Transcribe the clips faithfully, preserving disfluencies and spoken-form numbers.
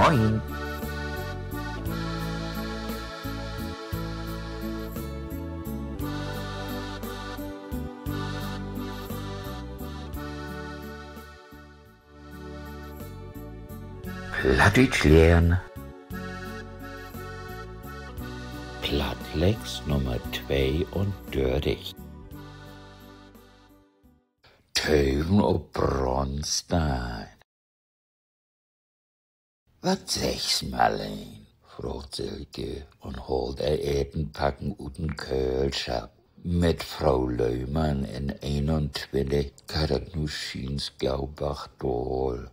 Moin. Plattdüütsch lehren. Plattlex Nummer tweeundörtig. Töven op Bronstein. Wat seggst, Marleen?, fraagt Silke un haalt ehr Etenpacken ut den Köhlschapp. Mit Fro Löhmann in eenuntwintig geiht dat nu schiens gau bargdaal.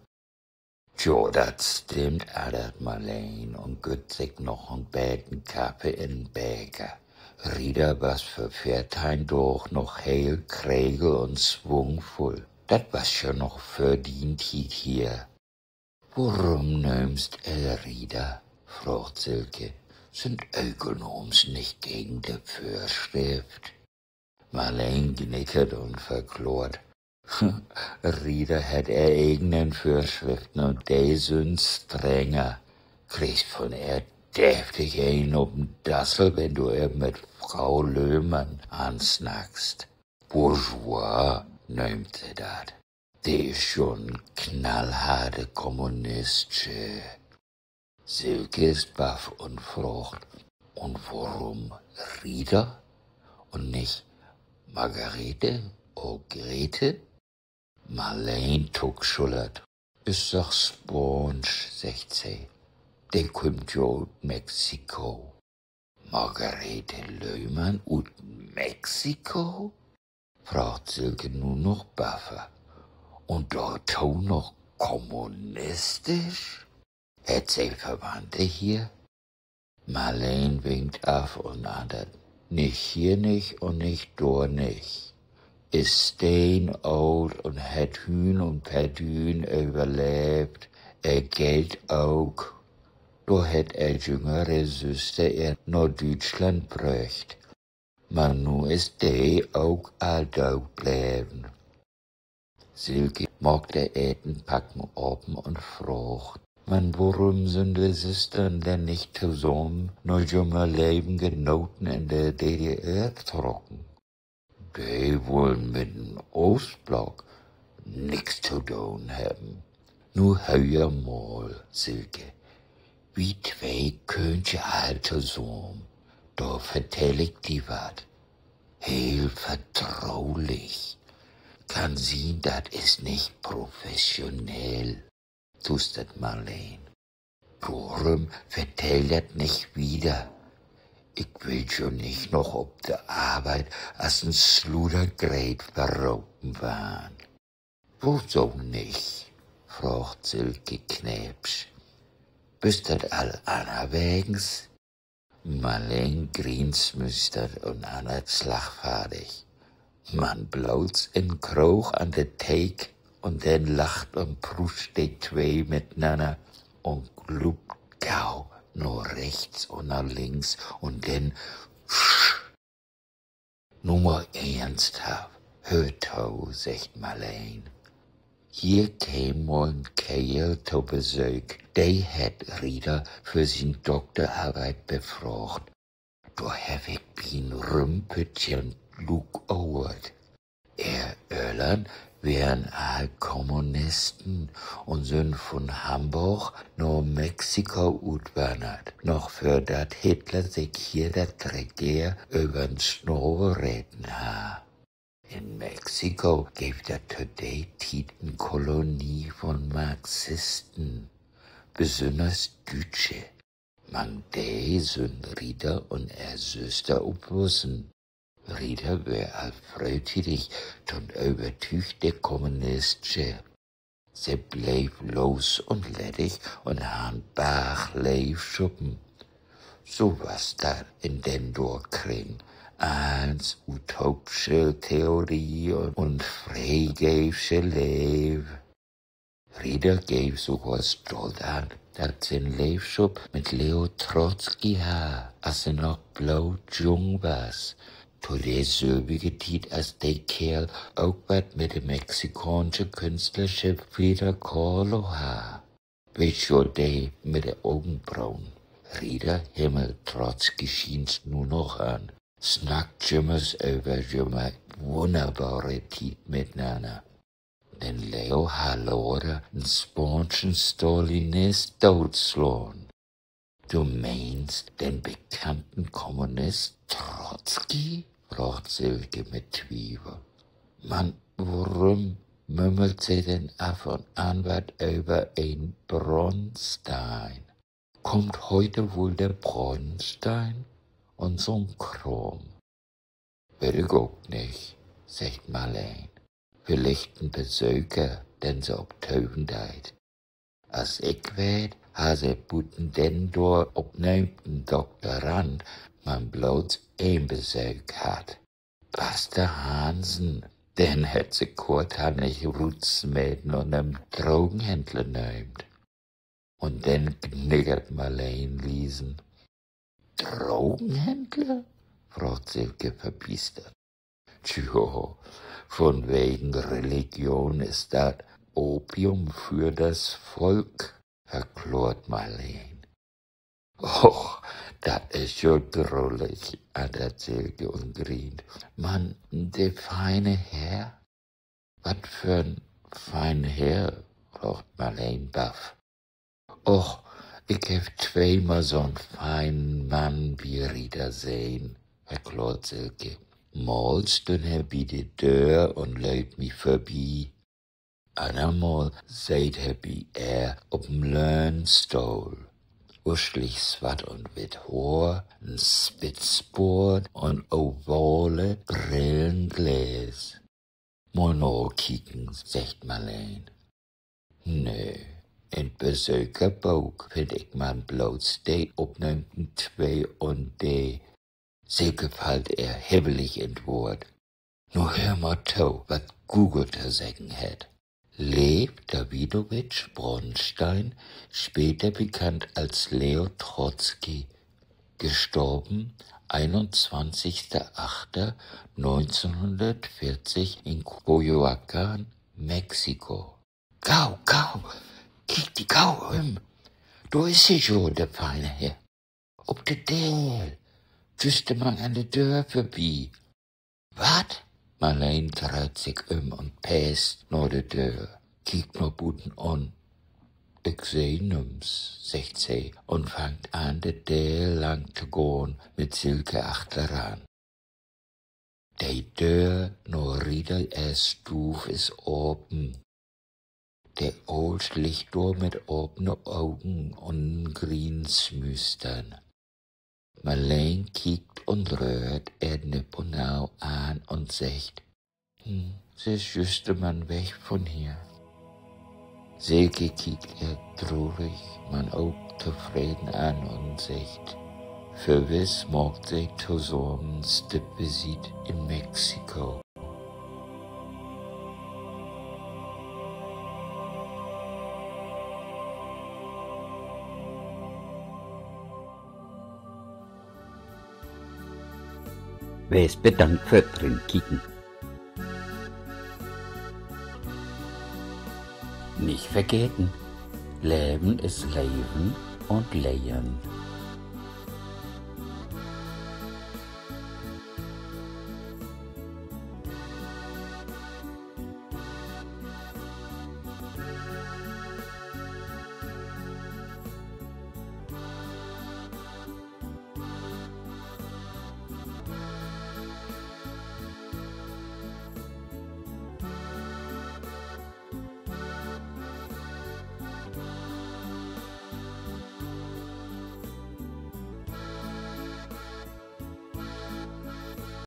Jo, dat stimmt, antert Marleen un gütt sik noch en beten Kaffe in 'n Beker. Rita was vör veerteihn Daag noch heel kregel un swungvull. Dat was ja noch vör dien Tiet hier. Worüm nöömst ehr Rita?, fraagt Silke. Sünd Ökelnaams nich gegen de Vörschrift? Marleen gnickert un verklaart: Rita hett ehr egenen Vörschriften, un de sünd strenger. Kriggst von ehr deftig een op 'n Dassel, wenn du ehr mit Fro Löhmann ansnackst. Bourgeois nöömt se dat. De is jo 'n knallharte Kommunistsche. Silke is baff un fraagt: Un worüm Rita un nich Margarete or Grete? Marleen tuckschullert. Is doch Spaansch, seggt se. De kümmt jo ut Mexiko. Margarete Löhmann ut Mexiko?, fraagt Silke nu noch baffer. Un dorto noch kommunistisch? Hett se Verwandte hier? Marleen winkt af un antert: Nich hier nich un nich dor nich. Is steenoolt un hett Hüün un Perdüün överleevt. Ehr Geld ok. Dor hett ehr jüngere Süster ehr na Düütschland bröcht. Man nu is de ok al doot bleven. Silke maakt ehr Etenpacken open un fraagt: Man worüm sünd de Süstern denn nich tosamen na jümehr Levensgenoten in de D D R trocken? De wullen mit den Oostblock nix to doon hebben. Nu höör mal, Silke. Wi twee köönt je al tosamen. Dor vertell ik di wat. Heel vertrulich. Kann sien, dat is nich professionell, tuustert Marleen. Dorüm vertell dat nich wieder. Ik will jo nich noch op de Arbeit as en Sludergreet verropen warrn. Woso nich?, fraagt Silke kneepsch. Büst dat al annerwegens? Marleen grient smüstern un antert slagfardig: Man bloots in Kroog an de Theek. Un denn lacht un pruust de twee mitnanner un gluupt gau na rechts un na links un denn Nu man eernsthaft, höör to, seggt Marleen. Hier keem mal en Keerl to Besöök, de hett Rita för sien Dokterarbeit befraagt. Dor heff ik bi'n Rümpütjern luukohrt. Ehr Öllern weren all Kommunisten un sünd vun Hamborg na Mexiko utwannert, noch vör dat Hitler sik hier dat Regeer över'n Snavel reten harr. In Mexiko geev dat to de Tiet en Kolonie vun Marxisten, besünners Düütsche. Mank de sünd Rita un ehr Süster opwussen. Rita weer al fröhtiedig to 'n övertüügte Kommunistsche. Se bleev los un leddig un harr en Barg Leevschuppen. So was dat in den dor Kring. Allens utoopsche Theorie un, un freegeevsche Leev. Rita geev sogor stolt an, dat se en Leevschupp mit Leo Trotzki harr, as se noch bloot jung was. To de sülvige Tiet, as de Keerl ok wat mit de mexikaansche Künstlersche Frida Kahlo harr. Weetst jo, de mit de Ogenbronen. Rita himmelt Trotzki schients nu noch an, snackt jümmers över jümehr wunnerbare Tiet mitnanner. Den Leo harr later en spaanschen Stalinist dootslahn. Du meenst den bekannten Kommunist Trotzki?, fraagt Silke mit Twievel. Man worüm mümmelt se denn af un an wat över en Bronstein? Kummt hüüt woll de Bronstein? Un so'n Kraam. Weet ik ok nich, seggt Marleen. Villicht en Besöker, den se optöven deit. As ik weet, harr se buten den dor opnöömten Doktorand man bloots een Besöök hatt: Paster Hansen. Den hett se korthannig rutsmeten un en Drogenhändler nöömt. Un denn gniggert Marleen liesen. Drogenhändler?, fraagt Silke verbiestert. Tjo, vunwegen Religion is dat Opium für das Volk, verklaart Marleen. Och, dat is jo drullig, antert Silke un grient. Man de fiene Herr? Wat för'n fienen Herr?, fraagt Marleen baff. Och, ik heff tweemal so'n fienen Mann bi Rita sehn, verklaart Silke. Mal stünn he bi de Döör un lööt mi vörbi. Annermal seet he bi ehr op en Löhnstohl. Uslich swatt un witt Hoor, en Spitzboort un ovale Brillenglääs. Mal nakieken, seggt Marleen. Nee, in't Besökerbook finn ik man bloots de Opnahmen twee un dree. Silke fallt ehr hibbelig in't Woort. Nu höör mal to, wat Google to seggen hett. Lew Dawidowitsch Bronstein, später bekannt als Leo Trotzki, gestorben einundzwanzigster achter neunzehnhundertvierzig in Coyoacán, Mexiko. Gau, gau, kiek di gau üm. Dor is he jo, de fiene Herr. Op de Deel. Jüst man an de Döör vörbi. Wat? Marleen dreiht sik üm un peest na de Döör, kiekt na buten un: Ik seh nüms, seggt se un fangt an, de Deel lang to gahn, mit Silke achteran. De Döör na Rita ehr Stuuv is apen. De Oolsch liggt dor mit apene Ogen un grient smüstern. Marleen kiekt un röhrt ehr nipp un nau an un seggt: Hm, se is jüst man weg vun hier. Silke kiekt ehr trurig, man ok tofreden an un seggt: Verwiss maakt se tosamen Stippvisiet in Mexiko. Wees bedankt för't Rinkieken. Nich vergeten: Leven is leven un lehren.